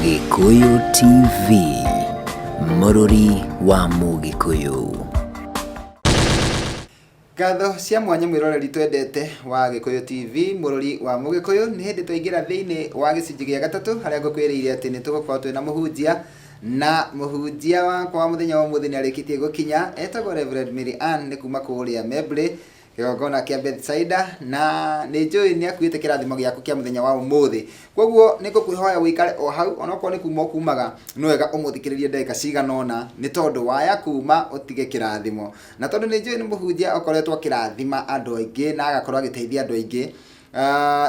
Gĩkũyũ TV, mũrũri wa Mũgĩkũyũ. Ngatho cia mwanya mwĩroreri twendete wa Gĩkũyũ TV, mũrori wa Mũgĩkũyũ. Nĩ hĩndĩ twaingĩra thĩinĩ wa gĩcunjĩ gĩa gatatũ harĩa ngũkwĩrĩire atĩ nĩ tũgũkorwo twĩna mũhunjia, na mũhunjia wakwa wa mũthenya wa ũmũthĩ nĩ arĩkĩtie gũkinya, etagwo Reverend Mary Ann, nĩ kuma kũrĩa Membley, kĩgongona kĩa Bethsaida, na nĩ njũĩ nĩ akuĩte kĩrathimo gĩaku kĩa mũthenya wa ũmũthĩ. Koguo nĩ ngũkwĩhoya ũikare o hau, onokorwo nĩ kuma ũkumaga, nĩ wega ũmũthikĩrĩrie ndagĩka cigana ũna, nĩ tondũ waya kuma ũtige kĩrathimo. Na tondũ nĩ njũĩ nĩ mũhunjia ũkoretwo akĩrathima andũ aingĩ na agakorwo agĩteithia andũ aingĩ,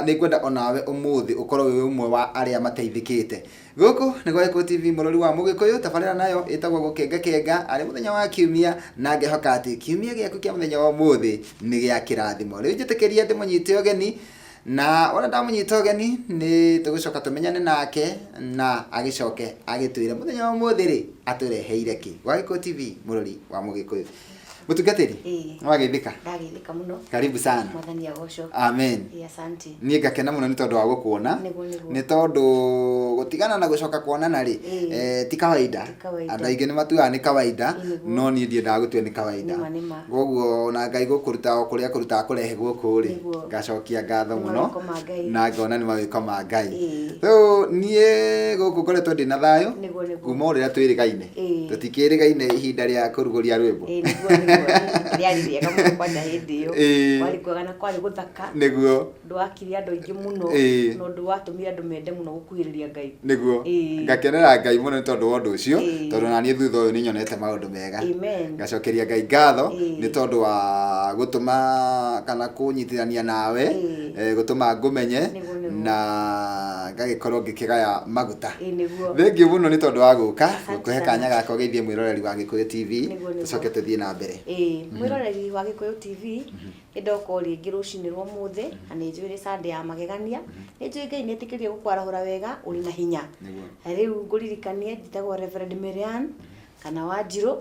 nĩ ngwenda onawe ũmũthĩ ũkorwo wĩ ũmwe wa arĩa mateithĩkĩte. Gũkũ nĩ gwa Gĩkũyũ TV mũrori wa Mũgĩkũyũ, tabarĩra nayo ĩtagwo Gũkengakenga arĩ mũthenya wa kiumia, na ngehoka atĩ kiumia gĩaku kĩa mũthenya wa ũmũthĩ nĩ gĩa kĩrathimo. Rĩu njĩtĩkĩria ndĩmũnyite ũgeni, na wona ndamũnyita ũgeni nĩ tũgũcoka tũmenyane nake na agĩcoke agĩtwĩre mũthenya wa ũmũthĩ rĩ atũreheire kĩ. Gwa Gĩkũyũ TV mũrori wa Mũgĩkũyũ. Mũtungatĩri, Ĩĩ. nĩwageithĩka? Ndageithĩka mũno. Karibu sana. Mwathani agocwo. Amen. Ĩĩ, asante. Niĩ ngakena mũno nĩ tondũ wa gũkuona. Nĩguo, nĩguo. Nĩ tondũ gũtigana na gũcoka kuonana rĩ, Ĩĩ. ti kawaida. Ti kawaida. Andũ aingĩ nĩ matuaga nĩ kawaida, Ĩĩ, nĩguo. no niĩ ndiendaga gũtua nĩ kawaida. Nĩma, nĩma. Koguo ona Ngai gũkũruta o kũrĩa akũrutaga akũrehe gũkũ rĩ, Nĩguo. ngacokia ngatho Nĩ mũno mawĩko ma Ngai. na ngona nĩ mawĩko ma Ngai. Ĩĩ. So niĩ gũkũ ngoretwo ndĩna thayũ Nĩguo, nĩguo. kuma o rĩrĩa twĩrĩgaine. Ĩĩ. Tũtikĩrĩgaine ihinda rĩa kũrugũria rwĩmbo. Ĩĩ, nĩguo, nĩguo. Rĩarĩ rĩega mũno kwanja hĩndĩ ĩyo. Ĩĩ. Kwarĩ kwega na kwarĩ gũthaka. Nĩguo. Ũndũ wakire andũ aingĩ mũno. Ĩĩ. Na ũndũ watũmire andũ mende mũno gũkuhĩrĩria Ngai. Nĩguo. Ĩĩ. Ngakenera Ngai mũno nĩ tondũ wa ũndũ ũcio, Ĩĩ. tondũ na niĩ thutha ũyũ nĩ nyonete maũndũ mega. Amen. Ngacokeria Ngai ngatho Ĩĩ. nĩ tondũ wa gũtũma kana kũnyitithania nawe, Ĩĩ. gũtũma ngũmenye Nĩguo, nĩguo. na ngagĩkorwo ngĩkĩgaya maguta. Ĩĩ, nĩguo. Thengiũ mũno nĩ tondũ wa gũka, Asante gũkũhe sana. kanya gaka ũgeithie mwĩroreri wa Gĩkũyũ TV, Nĩguo, nĩguo. tũcoke tũthiĩ na mbere. Ĩĩ, mwĩroreri wa Gĩkũyũ TV, nĩ ndoka o rĩngĩ rũcinĩ rwa ũmũthĩ, na nĩ njũĩ nĩ Sunday ya magegania, nĩ njũĩ Ngai nĩ etĩkĩrire gũkwarahũra wega ũrĩ na hinya. Nĩguo. Na rĩu ngũririkanie njĩtagwo Reverend Maryanne, kana Wanjirũ,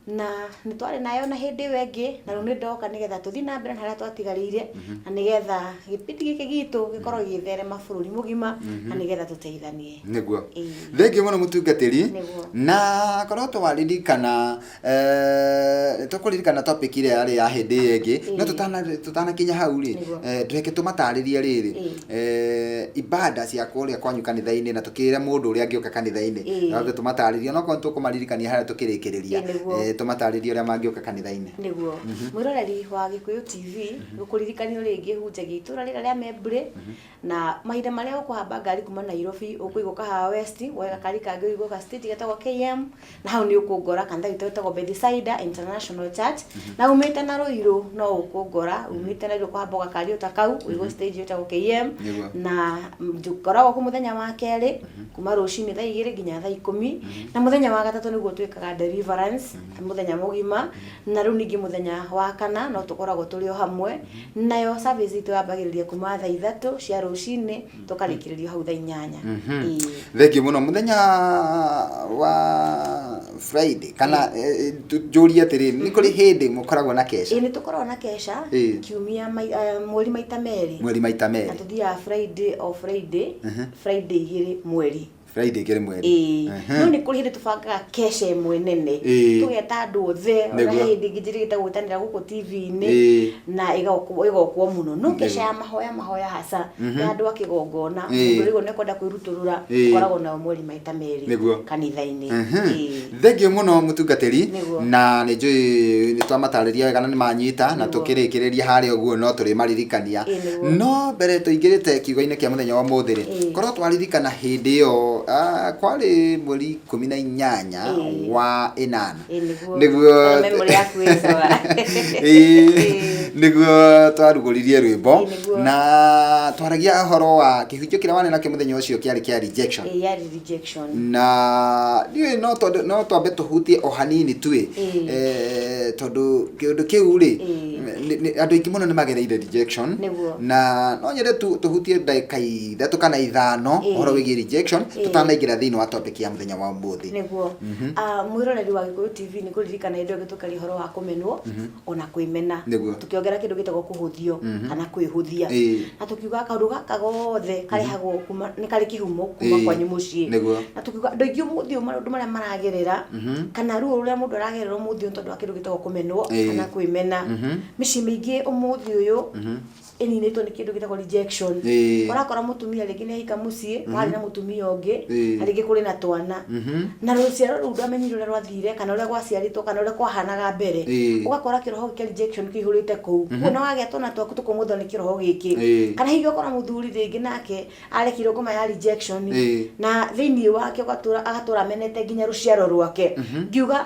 na nĩ twarĩ nawe ona hĩndĩ ĩyo ĩngĩ, na rĩu nĩ ndoka nĩgetha tũthiĩ na mbere na harĩa twatigarĩire, na nĩgetha gĩbindi gĩkĩ gitũ gĩkorwo gĩgĩtherema bũrũri mũgima, na nĩgetha tũteithanie. Nĩguo. Ĩĩ. Thengiũ mũno mũtungatĩri. Nĩguo. Na korwo twaririkana tũkũririkana topic ĩrĩa yarĩ ya hĩndĩ ĩyo ĩngĩ, no Ĩĩ. tũtanakinya hau rĩ, Nĩguo. reke tũmatarĩrie rĩrĩ, Ĩĩ. Ibada cia kũrĩa kwanyu kanitha-inĩ na tũkĩre mũndũ ũrĩa angĩũka kanitha-inĩ. Ĩĩ. Twambe tũmatarĩrie, onokorwo nĩ tũkũmaririkania harĩa tũkĩrĩkĩrĩria, Ĩĩ, nĩguo. tũmatarĩrie ũrĩa mangĩũka kanitha-inĩ. Nĩguo. Mwĩroreri wa Gĩkũyũ TV, ngũkũririkania o rĩngĩ hunjagia itũra rĩrĩa rĩa Membley, na mahinda marĩa ũkũhamba ngari kuma Nairobi, ũkũigwo Kahawa West, woe gakari kangĩ ũigwo ga stage getagwo KM, na hau nĩ ũkũngora kanitha witũ wĩtagwo Bethsaida International Church, na umĩte na Ruiru no ũkũngora, umĩte na Ruiru ũkũhamba gakari o ta kau, ũigwo stage ĩtagwo KM, Nĩguo. na ngoragwo kuo mũthenya wa kerĩ, kuma rũcinĩ thaa 2 nginya thaa 10, na mũthenya wa gatatũ nĩguo twĩkaga deliverance, mũthenya mũgima, na rĩu ningĩ mũthenya wa kana no tũkoragwo tũrĩ o hamwe, nayo service itũ yambagĩrĩria kuma thaa 3 cia rũcinĩ, tũkarĩkĩrĩria hau thaa 8. Ĩĩ. Thengiũ mũno. Mũthenya wa Friday kana njũrie atĩrĩrĩ, nĩ kũrĩ hĩndĩ mũkoragwo na kesha? Ĩĩ, nĩ tũkoragwo na kesha kiumia mweri maita merĩ. Mweri maita Na merĩ. tũthiaga Friday o Friday, Friday 2 mweri. Friday 2 mweri. Ĩĩ. No nĩ kũrĩ hĩndĩ tũbangaga kesha ĩmwe nene. Tũgeta andũ othe, ona he hĩndĩ ĩngĩ njĩrĩgĩte gwĩtanĩra gũkũ TV-inĩ na ĩgokwo mũno. No kesha ya mahoya mahoya haca, ya andũ a kĩgongona, mũndũ ũrĩa ũraigua nĩ ekwenda kwĩrutũrũra, tũkoragwo nao mweri maita merĩ kanitha-inĩ. Ĩĩ. Thengiũ mũno mũtungatĩri, Nĩguo. na nĩ njũĩ nĩ twamatarĩria wega na nĩ manyita, na Nĩguo. tũkĩrĩkĩrĩria harĩa ũguo no tũrĩmaririkania. Ĩĩ, nĩguo. No mbere tũingĩrĩte kiugo-inĩ kĩa mũthenya wa ũmũthĩ rĩ, korwo twaririkana hĩndĩ ĩyo, kwarĩ mweri 18 wa ĩnana. Ĩĩ, nĩguo. Nĩguo. Ona memory yaku ĩ sawa. Ĩĩ, Ĩĩ. nĩguo twarugũririe rwĩmbo. Ĩĩ, nĩguo. Na twaragia ũhoro wa kĩhunjio kĩrĩa warĩ nakĩo mũthenya ũcio kĩarĩ kĩa rejection. Ĩĩ, yarĩ rejection. Na ndiũĩ no tondũ no twambe tũhutie o hanini tu ĩ, tondũ kĩũndũ kĩu rĩ, andũ aingĩ mũno nĩ magereire rejection. Nĩguo. Na no nyende tu tũhutie ndagĩka 3 kana 5 ũhoro wĩgiĩ rejection. Tũtanaingĩra thĩinĩ wa topic ya mũthenya wa ũmũthĩ. Nĩguo. Ah, mwĩroreri wa Gĩkũyũ TV, nĩ kũririkana hĩndĩ ĩyo tũkaria ũhoro wa kũmenwo ona kwĩmena, tũkĩongera kĩndũ gĩtagwo kũhũthio kana kwĩhũthia, na tũkiuga kaũndũ gaka gothe karehagwo kuma nĩ karĩ kĩhumo kuma kwanyu mũciĩ. Na tũkiuga andũ aingĩ ũmũthĩ ũyũ maũndũ marĩa maragerera kana ruo rũrĩa mũndũ aragerera ũmũthĩ ũyũ nĩ tondũ wa kĩndũ gĩtagwo kũmenwo kana kwĩmena. Mĩciĩ mĩingĩ ũmũthĩ ũyũ ĩninĩtwo nĩ kĩndũ gĩtagwo rejection. Ũrakora mũtumia rĩngĩ nĩ ahika mũciĩ warĩ na mũtumia ũngĩ, na rĩngĩ kũrĩ na twana, na rũciaro rũu ndwamenyire ũrĩa rwathire kana ũrĩa gwaciarĩtwo kana ũrĩa kwahanaga mbere. Ũgakora kĩroho gĩkĩ kĩa rejection kĩihũrĩte kũu. Koguo na wagĩa twana twaku tũkũng'ũthwo nĩ kĩroho gĩkĩ. Kana hihi ũgakora mũthuri rĩngĩ nake arekirwo ngoma ya rejection, na thĩinĩ wake ũgatũra agatũra amenete nginya rũciaro rwake. Ngiuga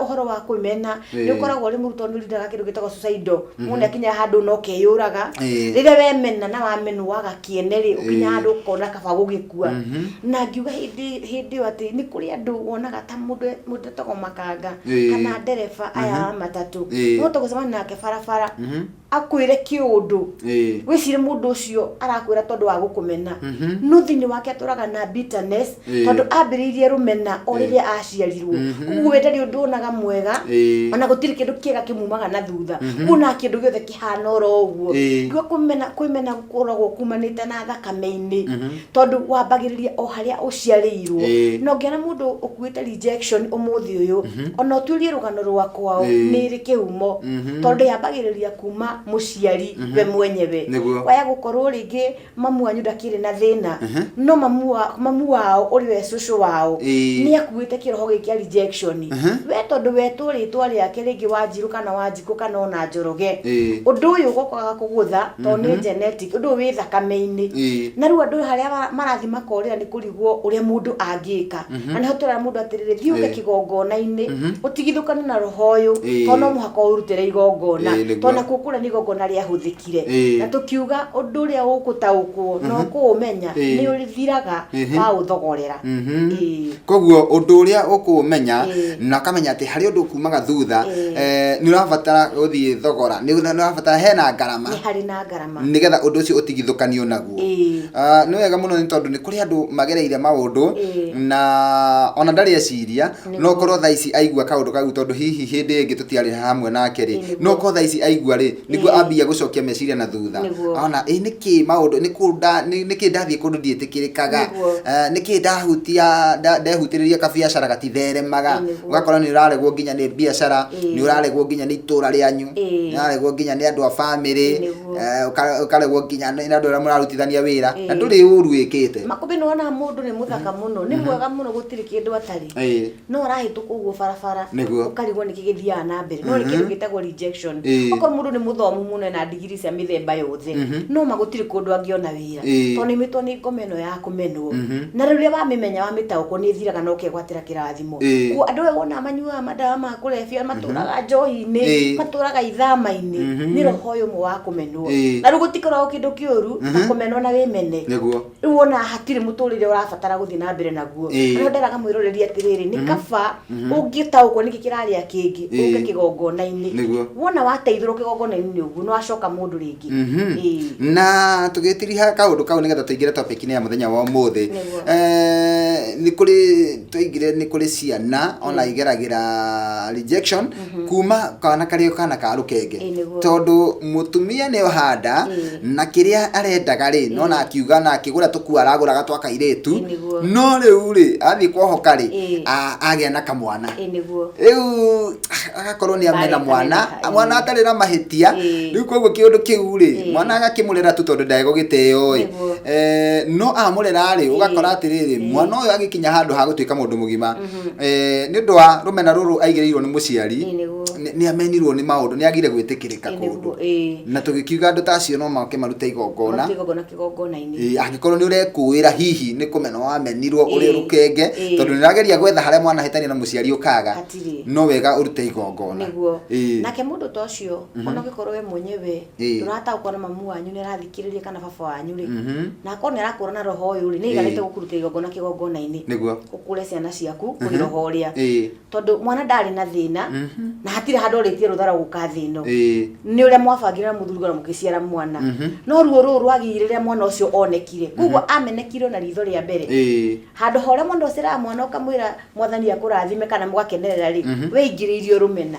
ũhoro wa kwĩmena nĩ ũkoragwo ũrĩ mũrutwo nĩ ũrindaga kĩndũ gĩtagwo suicidal. Mũndũ nĩ akinyaga handũ na ũkeyũraga. Rĩrĩa wemena na wamenwo waga kĩene rĩ, ũkinyaga handũ ũkona kaba gũgĩkua. Na ngiuga hĩndĩ ĩyo atĩ nĩ kũrĩ andũ wonaga ta mũndũ etagwo makanga kana ndereba aya a matatũ. Ũhota gũcemania nake barabara akwĩre kĩũndũ, wĩcirie mũndũ ũcio arakwĩra tondũ wa gũkũmena, no thĩinĩ wake atũraga na bitterness, tondũ ambĩrĩirie rũmena o rĩrĩa aciarirwo. Koguo we ndarĩ ũndũ onaga mwega, ona gũtirĩ kĩndũ kĩega kĩmumaga na thutha. Koguo na kĩndũ gĩothe kĩhana oro ũguo. Ngiuga kũmena kwĩmena gũkoragwo kumanĩte na thakame-inĩ, tondũ wambagĩrĩria o harĩa ũciarĩirwo. Na ũngĩona mũndũ ũkuĩte rejection ũmũthĩ ũyũ, ona ũtuĩrie rũgano rwa kwao, nĩ ĩrĩ kĩhumo, tondũ yambagĩrĩria kuma mũciari we mwenyewe. Waya gũkorwo rĩngĩ mamu wanyu ndakĩrĩ na thĩna, no mamu wao ũrĩ we cũcũ wao nĩ akuĩte kĩroho gĩkĩ kĩa rejection. We tondũ wetwo rĩtwa rĩake rĩngĩ Wanjirũ kana Wanjikũ kana ona Njoroge, ũndũ ũyũ ũgokaga kũgũtha tondũ nĩ genetic, ũndũ ũyũ wĩ thakame-inĩ. Na rĩu andũ harĩa marathiĩ makorĩra nĩ kũrigwo ũrĩa mũndũ angĩka. Na nĩho tũrera mũndũ atĩrĩrĩ, thiĩ ũke kĩgongona-inĩ ũtigithũkane na roho ũyũ, tondũ no mũhaka ũrutĩre igongona, tondũ nakuo kũrĩa nĩ igongona rĩahũthĩkire. Na tũkiuga ũndũ ũrĩa ũgũtaũkwo na ũkũũmenya nĩ ũthiraga waũthogorera. Koguo ũndũ ũrĩa ũkũũmenya na ũkamenya atĩ harĩ ũndũ ũkumaga thutha, nĩ ũrabatara gũthiĩ thogora, nĩ ũrabatara hena ngarama. Nĩ harĩ na ngarama. Nĩgetha ũndũ ũcio ũtigithũkanio naguo. Ah, nĩ wega mũno nĩ tondũ nĩ kũrĩ andũ magereire maũndũ na ona ndarĩ eciria, no korwo thaa ici aigua kaũndũ kau, tondũ hihi hĩndĩ ĩngĩ tũtiarĩ hamwe nake rĩ, no korwo thaa ici aigua rĩ, nĩguo ambia gũcokia meciria na thutha. Ona ĩ nĩkĩ maũndũ nĩ kũ nĩkĩ ndathiĩ kũndũ ndiĩtĩkĩrĩkaga? Nĩkĩ ndahutia ndehutĩrĩria kabiacara gatitheremaga? Ũgakora nĩ ũraregwo nginya nĩ biacara, nĩ ũraregwo nginya nĩ itũra rĩanyu, nĩ ũraregwo nginya nĩ andũ a bamĩrĩ, ũkaregwo nginya nĩ andũ arĩa mũrarutithania wĩra, na ndũrĩ ũru wĩkĩte. Makũmbĩ nĩ wonaga mũndũ nĩ mũthaka mũno, nĩ mwega mũno, gũtirĩ kĩndũ atarĩ, no arahĩtũka ũguo barabara, ũkarigwo nĩkĩ gĩthiaga na mbere. No nĩ kĩndũ gĩtagwo rejection. Okorwo mũndũ nĩ mũthomu mũno, ena ndigiri cia mĩthemba yothe, no ma gũtirĩ kũndũ angĩona wĩra, tondũ nĩ aumĩtwo nĩ ngoma ĩno ya kũmenwo. Na rĩrĩa wamĩmenya wamĩtaũkwo, nĩ ĩthiraga na ũkegwatĩra kĩrathimo. Koguo andũ aya wona manyuaga madawa ma kũrebia, matũraga njohi-inĩ, matũraga ithama-inĩ, nĩ roho ũyũ ũmwe wa kũmenwo. Na rĩu gũtikoragwo kĩndũ kĩũru ta kũmenwo na wĩmene. Rĩu wona hatirĩ mũtũrĩre ũrabatara gũthiĩ na mbere naguo. Na nderaga mwĩroreri atĩrĩrĩ, nĩ kaba ũngĩtaũkwo nĩkĩ kĩrarĩa kĩngĩ, ũke kĩgongona-inĩ. Wona wateithũrwo kĩgongona-inĩ nĩ ũguo, nĩ wacoka mũndũ rĩngĩ. Na tũgĩtiriha kaũndũ kau nĩgetha tũingĩre topic-inĩ ya mũthenya wa ũmũthĩ. Nĩ kũrĩ twaigire nĩ kũrĩ ciana ona igeragĩra rejection kuma kana karĩ o kana ka rũkenge. Tondũ mũtumia nĩ oha nda, na kĩrĩa arendaga rĩ, nona akiuga na akĩgũra tũkuo aragũraga twa kairĩtu. No rĩu rĩ, athiĩ kwohoka rĩ, agĩa na kamwana. Rĩu agakorwo nĩ amena mwana, mwana atarĩ na mahĩtia. Rĩu koguo kĩũndũ kĩu rĩ, mwana agakĩmũrera tu tondũ ndegũgĩteo ĩ. No amũrera rĩ, ũgakora atĩrĩrĩ, mwana ũyũ agĩkinya handũ ha gũtuĩka mũndũ mũgima, nĩ ũndũ wa rũmena rũrũ aigĩrĩirwo nĩ mũciari, nĩ amenirwo nĩ maũndũ, nĩ agire gwĩtĩkĩrĩka kũndũ. Na tũgĩkiuga andũ ta acio no moke marute igongona. Marute igongona kĩgongona-inĩ. Angĩkorwo nĩ ũrekũĩra hihi nĩ kũmena wamenirwo ũrĩ rũkenge, tondũ nĩ ũrageria gwetha harĩa mwanahĩtania na mũciari ũkaga, Hatirĩ. no wega ũrute igongona. Nake mũndũ ta ũcio, ona ũngĩkorwo we mwenyewe ndũrataũkwo na mamu wanyu nĩ arathikĩrĩria kana baba wanyu rĩ, na akorwo nĩ arakũra na roho ũyũ rĩ, nĩ aiganĩte gũkũrutĩra igongona kĩgongona-inĩ. Ũkũre ciana ciaku kũrĩ roho ũrĩa. Tondũ mwana ndarĩ na thĩna, na hatirĩ handũ orĩtie rũtha rwa gũka thĩ ĩno. Nĩ ũrĩa mwabangire na mũthuri na mũkĩrĩ. Ũgĩciara mwana, no ruo rũrũ rwagĩire rĩrĩa mwana ũcio onekire, koguo amenekire ona ritho rĩa mbere. Handũ ha ũrĩa mũndũ aceraga mwana ũkamwĩra Mwathani akũrathime kana mũgakenerera rĩ, weingĩrĩirie rũmena.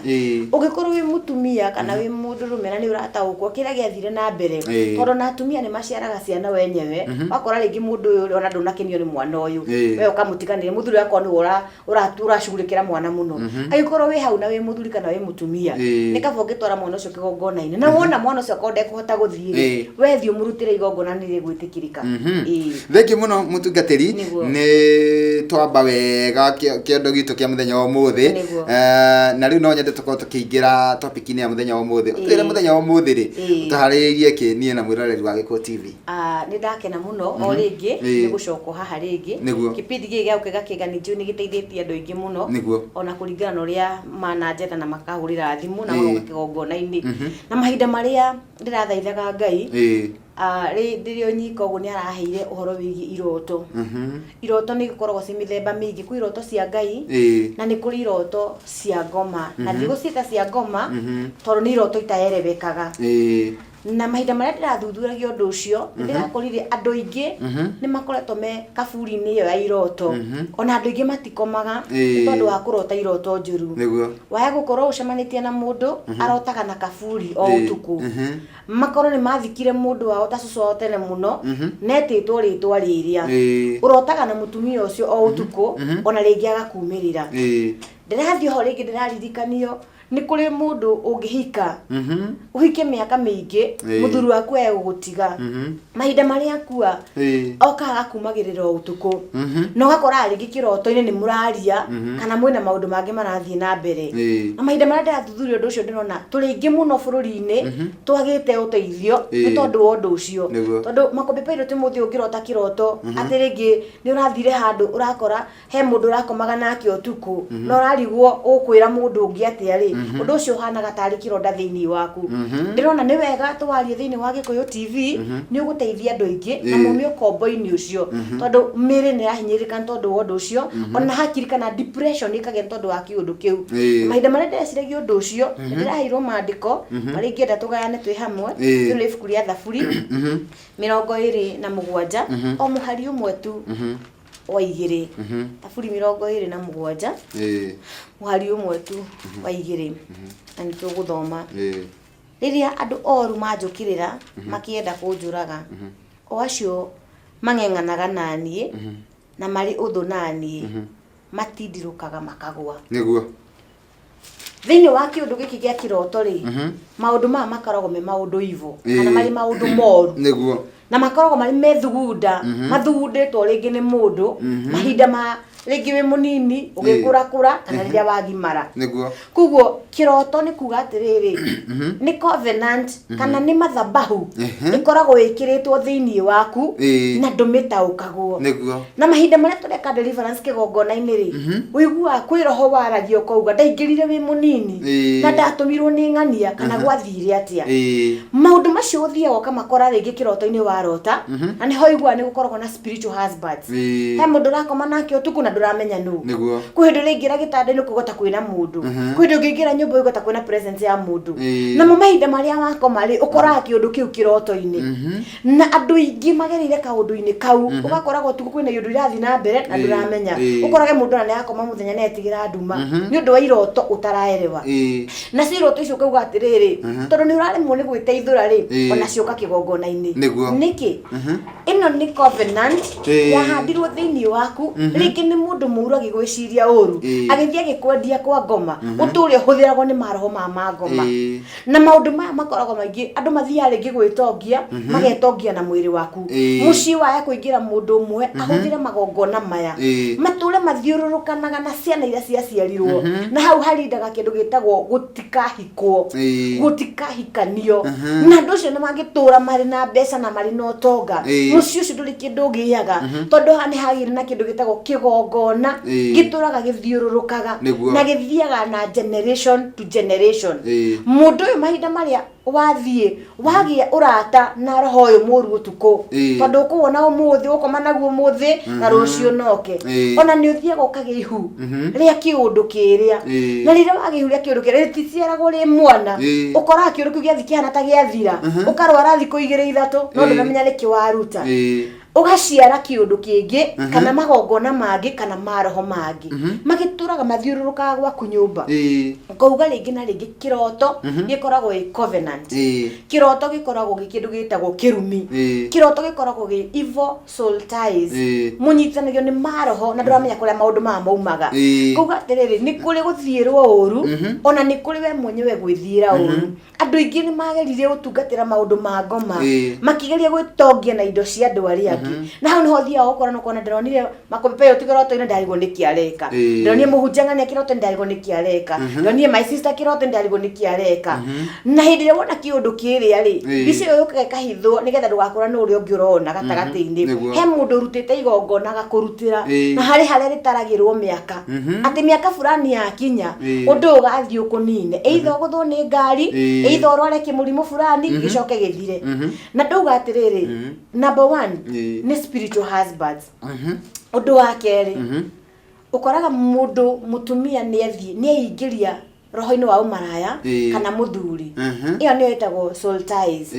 Ũngĩkorwo wĩ mũtumia kana wĩ mũndũrũme na nĩ ũrataũkwo kĩrĩa gĩathire na mbere, tondũ na atumia nĩ maciaraga ciana wenyewe, wakora rĩngĩ mũndũ ũyũ ona ndũnakenio nĩ mwana ũyũ, we ũkamũtiganĩria, mũthuri akorwo nĩwe ũracugurĩkĩra mwana mũno. Angĩkorwo wĩ hau na wĩ mũthuri kana wĩ mũtumia, nĩ kaba ũngĩtwara mwana ũcio kĩgongona-inĩ, na wona mwana ũcio akorwo ndekũhota gũthiĩ rĩ, we thiĩ ũmũrutĩre igongona nĩ rĩgwĩtĩkĩrĩka. Thengiũ mũno mũtungatĩri. Nĩ twamba wega kĩondo gitũ kĩa mũthenya wa ũmũthĩ. Na rĩu no nyende tũkorwo tũkĩingĩra topic-inĩ ya mũthenya wa ũmũthĩ. Ũtwĩre mũthenya wa ũmũthĩ rĩ, ũtũharĩrĩirie kĩ niĩ na mwĩroreri wa Gĩkũyũ TV? Ah, nĩ ndakena mũno o rĩngĩ nĩ gũcokwo haha rĩngĩ. Kĩbindi gĩkĩ gĩa Gũkĩga Kĩga nĩ njũĩ nĩ gĩteithĩtie andũ aingĩ mũno, ona kũringana na ũrĩa mananjetha na makahũrĩra thimũ na magoka kĩgongona-inĩ. Na mahinda marĩa ndĩrathaithaga Ngai, ah, rĩrĩa o nyika ũguo nĩ araheire ũhoro wĩgiĩ iroto. Iroto nĩ ikoragwo ciĩ mĩthemba mĩingĩ, kwĩ iroto cia Ngai na nĩ kũrĩ iroto cia ngoma. Na ndigũciĩta cia ngoma tondũ nĩ iroto itaerewekaga. Na mahinda marĩa ndĩrathuthuragia ũndũ ũcio, nĩ ndĩrakorire andũ aingĩ nĩ makoretwo me kaburi-inĩ ĩyo ya iroto. Ona andũ aingĩ matikomaga nĩ tondũ wa kũrota iroto njũru. Waya gũkorwo ũcemanĩtie na mũndũ arotaga na kaburi o ũtukũ. Makorwo nĩ mathikire mũndũ wao ta cũcũ wao tene mũno, netĩtwo rĩtwa rĩrĩa. Ũrotaga na mũtumia ũcio o ũtukũ, ona rĩngĩ agakumĩrĩra. Ndĩrathiĩ ho rĩngĩ ndĩraririkanio nĩ kũrĩ mũndũ ũngĩhika, ũhike mĩaka mĩingĩ, mũthuri waku age gũgũtiga. Mahinda marĩa akua, okaga agakumagĩrĩra o ũtukũ. Na ũgakora rĩngĩ kĩroto-inĩ nĩ mũraria, kana mwĩna maũndũ mangĩ marathiĩ na mbere. Na mahinda marĩa ndĩrathuthuria ũndũ ũcio ndĩrona tũrĩ aingĩ mũno bũrũri-inĩ twagĩte ũteithio nĩ tondũ wa ũndũ ũcio. Tondũ Makũmbĩ Pilot ũmũthĩ ũngĩrota kĩroto atĩ rĩngĩ nĩ ũrathire handũ ũrakora he mũndũ ũrakomaga nake ũtukũ, na ũrarigwo ũkwĩra mũndũ ũngĩ atĩa rĩ, ũndũ ũcio ũhanaga tarĩ kĩronda thĩinĩ waku. Ndĩrona nĩ wega tũwarie thĩinĩ wa Gĩkũyũ TV, nĩ ũgũteithia andũ aingĩ na maume ũkombo-inĩ ũcio, tondũ mĩĩrĩ nĩ ĩrahinyĩrĩrĩka nĩ tondũ wa ũndũ ũcio, ona hakiri kana depression ĩkagĩa nĩ tondũ wa kĩũndũ kĩu. Mahinda marĩa ndĩreciragia ũndũ ũcio, nĩ ndĩraheirwo mandĩko marĩa ingĩenda tũgayane twĩ hamwe. Rĩu nĩ ibuku rĩa Thaburi 27, o mũhari ũmwe tu wa 2. Thaburi 27, mũhari ũmwe tu wa 2, na nĩ tũgũthoma. Rĩrĩa andũ oru manjũkĩrĩra makĩenda kũnjũraga, o acio mang'eng'anaga na niĩ na marĩ ũthũ na niĩ, matindirũkaga makagũa. Thĩinĩ wa kĩũndũ gĩkĩ gĩa kĩroto rĩ, maũndũ maya makoragwo me maũndũ evil, kana marĩ maũndũ moru. Na makoragwo marĩ methugunda, mathugundĩtwo rĩngĩ nĩ mũndũ mahinda ma rĩngĩ wĩ mũnini ũgĩkũrakũra kana rĩrĩa wagimara. Koguo kĩroto nĩ kuga atĩrĩrĩ, nĩ covenant kana nĩ mathabahu ĩkoragwo ĩkĩrĩtwo thĩinĩ waku na ndũmĩtaũkagwo. Na mahinda marĩa tũreka deliverance kĩgongona-inĩ rĩ, ũiguaga kwĩ roho waragia ũkauga ndaingĩrire wĩ mũnini na ndatũmirwo nĩ ng'ania kana gwathire atĩa. Maũndũ macio ũthiaga ũkamakora rĩngĩ kĩroto-inĩ warota, na nĩho ũiguaga nĩ gũkoragwo na spiritual husbands. He mũndũ ũrakoma nake ũtukũ na ndũramenya nũ. Kwĩ hĩndĩ ũraingĩra gĩtanda-inĩ ũkaigua ta kwĩna mũndũ. Kwĩ hĩndĩ ũngĩingĩra nyũmba ũkaigua ta kwĩna presence ya mũndũ. Namo mahinda marĩa wakoma rĩ, ũkoraga kĩũndũ kĩu kĩroto-inĩ. Na andũ aingĩ magereire kaũndũ-inĩ kau, ũgakoraga ũtukũ kwĩna iũndũ irathiĩ na mbere na ndũramenya. Ũkorage mũndũ ona nĩarakoma mũthenya na etigĩra nduma nĩ ũndũ wa iroto ũtaraerewa. Nacio iroto icio ũkauga atĩrĩrĩ, tondũ nĩ ũraremwo nĩ gwĩteithũra rĩ, ona cioka kĩgongona-inĩ. Nĩkĩ? Ĩno nĩ covenant yahandirwo thĩinĩ waku, rĩngĩ nĩ mũndũ mũru agĩgwĩciria ũru, agĩthiĩ agĩkwendia kwa ngoma, ũtũre ũhũthĩragwo nĩ maroho ma mangoma. Na maũndũ maya makoragwo maingĩ, andũ mathiaga rĩngĩ gwĩtongia, magetongia na mwĩrĩ waku. Mũciĩ waya kũingĩra mũndũ ũmwe, ahũthĩre magongona maya. Matũre mathiũrũrũkanaga na ciana iria ciaciarirwo. Na hau harindaga kĩndũ gĩtagwo gũtikahikwo, gũtikahikanio. Na andũ acio nĩ mangĩtũra marĩ na mbeca na marĩ na ũtonga, mũciĩ ũcio ndũrĩ kĩndũ ũgĩaga, tondũ haha nĩ hagĩire na kĩndũ gĩtagwo kĩgongona, gĩtũraga gĩthiũrũrũkaga, na gĩthiaga na generation to generation. Mũndũ ũyũ mahinda marĩa Wathiĩ wagĩa ũrata na roho ũyũ mũru ũtukũ, tondũ ũkũwona ũmũthĩ, ũgũkoma naguo ũmũthĩ na rũciũ noke. Ona nĩ ũthiaga ũkagĩa ihu rĩa kĩũndũ kĩrĩa. Na rĩrĩa wagĩa ihu rĩa kĩũndũ kĩrĩa, rĩticiaragwo rĩ mwana. Ũkoraga kĩũndũ kĩu gĩathiĩ kĩhana ta gĩathira, ũkarwara thikũ igĩrĩ ithatũ, no ndũnamenya nĩkĩ waruta. Ũgaciara kĩũndũ kĩngĩ kana magongona mangĩ kana maroho mangĩ magĩtũraga mathiũrũrũkaga gwaku nyũmba. Ngauga rĩngĩ na rĩngĩ, kĩroto gĩkoragwo ĩ covenant. Kĩroto gĩkoragwo gĩ kĩndũ gĩtagwo kĩrumi. Kĩroto gĩkoragwo gĩ evil soul ties. Mũnyitanagio nĩ maroho na ndũramenya kũrĩa maũndũ maya maumaga. Ngauga atĩrĩrĩ, nĩ kũrĩ gũthiĩrwo ũru, ona nĩ kũrĩ we mwenyewe gwĩthiĩra ũru. Andũ aingĩ nĩ mageririe gũtungatĩra maũndũ ma ngoma, makĩgeria gwĩtongia na indo cia andũ arĩa angĩ. Na hau nĩho ũthiaga ũkora na ũkona, ndĩronire makũpepe kĩroto-inĩ, ndarigwo nĩkĩ areka. Ndĩronire mũhunjia ng'ania kĩroto-inĩ, ndarigwo nĩkĩ areka. Ndĩronire my sister kĩroto-inĩ, ndarigwo nĩkĩ areka. Na hĩndĩ ĩrĩa wona kĩũndũ kĩrĩa rĩ, mbica ĩyo yũkaga ĩkahithwo nĩgetha ndũgakũrane ũrĩa ũngĩ ũrona gatagatĩ-inĩ. He mũndũ ũrutĩte igongona agakũrutĩra, na harĩ harĩa rĩtaragĩrwo mĩaka, atĩ mĩaka fulani yakinya, ũndũ ũyũ ũgathiĩ ũkũnine, either ũgũthwo nĩ ngari, either ũrware kĩmũrimũ fulani, gĩcoke gĩthire. Na ndauga atĩrĩrĩ, number one nĩ spiritual husbands. Ũndũ wa kerĩ, ũkoraga mũndũ mũtumia nĩ athiĩ nĩ eingĩria roho-inĩ wa ũmaraya kana mũthuri. Ĩyo nĩyo ĩtagwo soul ties.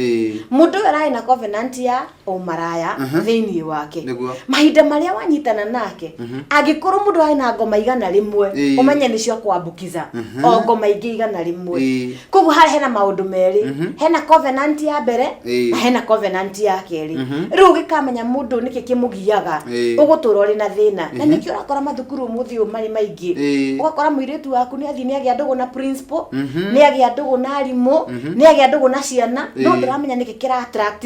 Mũndũ ũyũ ararĩ na covenant ya ũmaraya thĩinĩ wake. Mahinda marĩa wanyitana nake, angĩkorwo mũndũ arĩ na ngoma 100, ũmenye nĩ cia kwambukiza o ngoma ingĩ 100. Koguo harĩa hena maũndũ merĩ, hena covenant ya mbere na hena covenant ya kerĩ. Rĩu ũgĩkamenya mũndũ nĩkĩ kĩmũgiaga, ũgũtũra ũrĩ na thĩna. Na nĩkĩo ũrakora mathukuru ũmũthĩ ũyũ marĩ maingĩ. Ũgakora mũirĩtu waku nĩ athiĩ nĩ agĩa ndũgũ na principal, nĩ agĩa ndũgũ na arimũ, nĩ agĩa ndũgũ na ciana, no ndũramenya nĩkĩ kĩra attract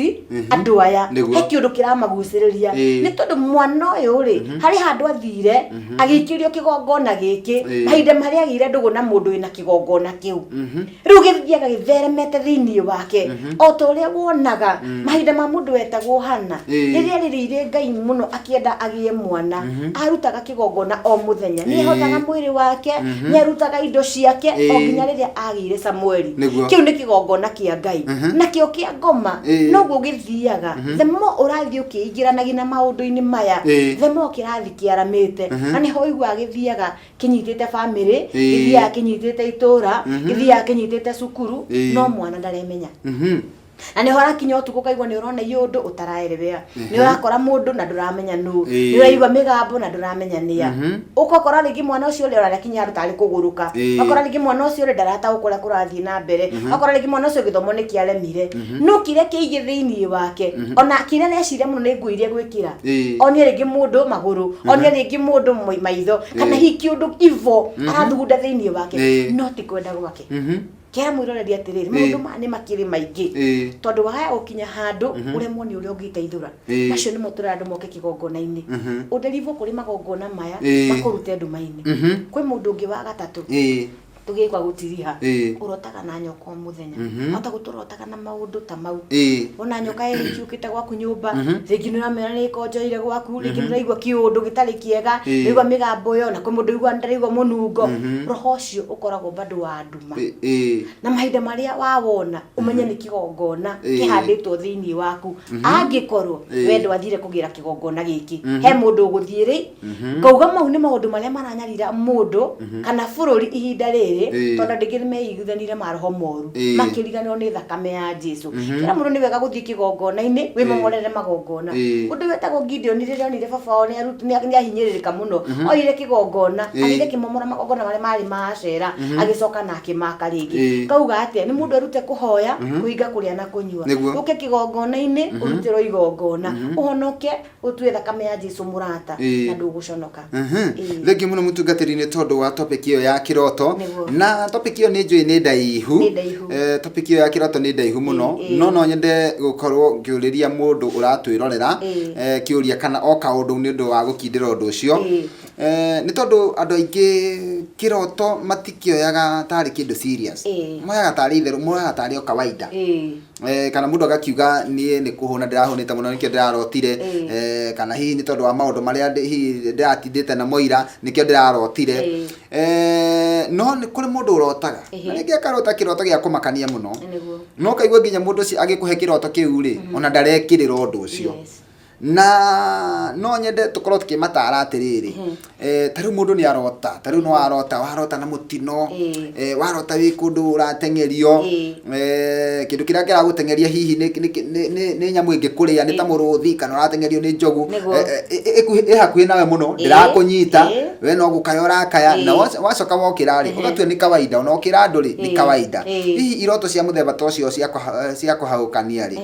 andũ aya. He kĩũndũ kĩramagucĩrĩria. Nĩ tondũ mwana ũyũ rĩ, harĩ handũ athire agĩikĩrio kĩgongona gĩkĩ, mahinda marĩa agĩire ndũgũ na mũndũ wĩna kĩgongona kĩu. Rĩu gĩthiaga gĩtheremete thĩinĩ wake, o ta ũrĩa wonaga mahinda ma mũndũ wetagwo Hana, rĩrĩa arĩrĩire Ngai mũno akĩenda agĩe mwana, arutaga kĩgongona o mũthenya, nĩ ehothaga mwĩrĩ wake, nĩ arutaga indo ciake, o nginya rĩrĩa agĩire Samueli. Kĩu nĩ kĩgongona kĩa Ngai. Nakĩo kĩa ngoma noguo gĩthiaga. The more ũrathiĩ ũkĩingĩranagia na maũndũ-inĩ maya, the more kĩrathiĩ kĩaramĩte. Na nĩho ũiguaga gĩthiaga kĩnyitĩte family, gĩthiaga kĩnyitĩte itũra, gĩthiaga kĩnyitĩte cukuru, no mwana ndaremenya. Na nĩho ũrakinya ũtukũ ũkaigua nĩ ũrona iũndũ ũtaraerewea, nĩ ũrakora mũndũ na ndũramenya nũ, nĩ ũraigua mĩgambo na ndũramenya nĩa. Ũgakora rĩngĩ mwana ũcio ũrĩa ũrakinya handũ tarĩ kũgũrũka, ũgakora rĩngĩ mwana ũcio ũrĩa ndarataũkwo ũrĩa kũrathiĩ na mbere, ũgakora rĩngĩ mwana ũcio gĩthomo nĩ kĩaremire, no kĩrĩa kĩingĩ thĩinĩ wake, ona kĩrĩa areciria mũno nĩ nguo iria egwĩkĩra, onie rĩngĩ mũndũ magũrũ, onie rĩngĩ mũndũ maitho, kana hihi kĩũndũ ivo arathugunda thĩinĩ wake, no ti kwenda gwake. Kĩra mwĩroreri atĩrĩrĩ, maũndũ maya nĩ makĩrĩ maingĩ, tondũ wahaya gũkinya handũ ũremwo nĩ ũrĩa ũngĩteithũra. Macio nĩmo tũrera andũ moke kĩgongona-inĩ, ũnderivwo kũrĩ magongona maya, makũrute nduma-inĩ. Kwĩ mũndũ ũngĩ wa gatatũ, tũgĩkwa gũtiriha, ũrotaga na nyoka o mũthenya. Wahota gũtũrotaga na maũndũ ta mau. Wona nyoka ĩkiũkĩte gwaku nyũmba, rĩngĩ nĩ ũramĩona nĩ ĩkonjoire gwaku, rĩngĩ nĩ ũraigua kĩũndũ gĩtarĩ kĩega, ũraigua mĩgambo ĩyo, na kwĩ mũndũ ũiguaga ndaraigua mũnungo. Roho ũcio ũkoragwo bado wa nduma. Na mahinda marĩa wawona, ũmenye nĩ kĩgongona kĩhandĩtwo thĩinĩ waku. Angĩkorwo we ndwathire kũgĩra kĩgongona gĩkĩ, he mũndũ ũgũthiĩ rĩ, ngauga mau nĩ maũndũ marĩa maranyarira mũndũ kana bũrũri ihinda rĩrĩ, tondũ andũ aingĩ nĩ meiguithanire maroho moru, makĩriganĩrwo nĩ thakame ya Jesu. Kĩra mũndũ nĩ wega gũthiĩ kĩgongona-inĩ wĩmomorere magongona. Ũndũ wetagwo Gideon rĩrĩa onire baba wao nĩ ahinyĩrĩrĩka mũno, oire kĩgongona, agĩthiĩ akĩmomora magongona marĩa marĩ ma Ashera, agĩcoka na akĩmaka rĩngĩ. Kauga atĩa? Nĩ mũndũ erute kũhoya, kũhinga kũrĩa na kũnyua. Ũke kĩgongona-inĩ, ũrutĩrwo igongona, ũhonoke, ũtue thakame ya Jesu mũrata, na ndũgũconoka. Thengiũ mũno mũtungatĩri nĩ tondũ wa topic ĩyo ya kĩroto. Na topic ĩyo nĩ njũĩ nĩ ndaihu. Nĩ ndaihu. Topic ĩyo ya kĩroto nĩ ndaihu mũno. No no nyende gũkorwo ngĩũrĩria mũndũ ũratwĩrorera kĩũria kana o kaũndũ nĩ ũndũ wa gũkindĩra ũndũ ũcio. Nĩ tondũ andũ aingĩ kĩroto matikĩoyaga tarĩ kĩndũ serious. Moyaga tarĩ itherũ, moyaga tarĩ o kawaida. Kana mũndũ agakiuga niĩ nĩ kũhũna ndĩrahũnĩte mũno nĩkĩo ndĩrarotire. Kana hihi nĩ tondũ wa maũndũ marĩa hihi ndĩratindĩte namo ira nĩkĩo ndĩrarotire. No nĩ kũrĩ mũndũ ũrotaga na rĩngĩ akarota kĩroto gĩa kũmakania mũno. No ũkaigua nginya mũndũ ũcio agĩkũhe kĩroto kĩu rĩ, ona ndarekĩrĩra ũndũ ũcio. Na no nyende tũkorwo tũkĩmatara atĩrĩrĩ, ta rĩu mũndũ nĩ arota, ta rĩu nĩ warota, warota na mũtino, warota wĩ kũndũ ũrateng'erio, kĩndũ kĩrĩa kĩragũteng'eria hihi nĩ nyamũ ĩngĩkũrĩa, nĩ ta mũrũthi kana ũrateng'erio nĩ njogu, ĩ hakuhĩ nawe mũno, ndĩrakũnyita, we no gũkaya ũrakaya, na wacoka wokĩra rĩ, ũgatua nĩ kawaida, ona ũkĩra andũ rĩ, nĩ kawaida. Hihi iroto cia mũthemba ta ũcio cia kũhagũkania rĩ,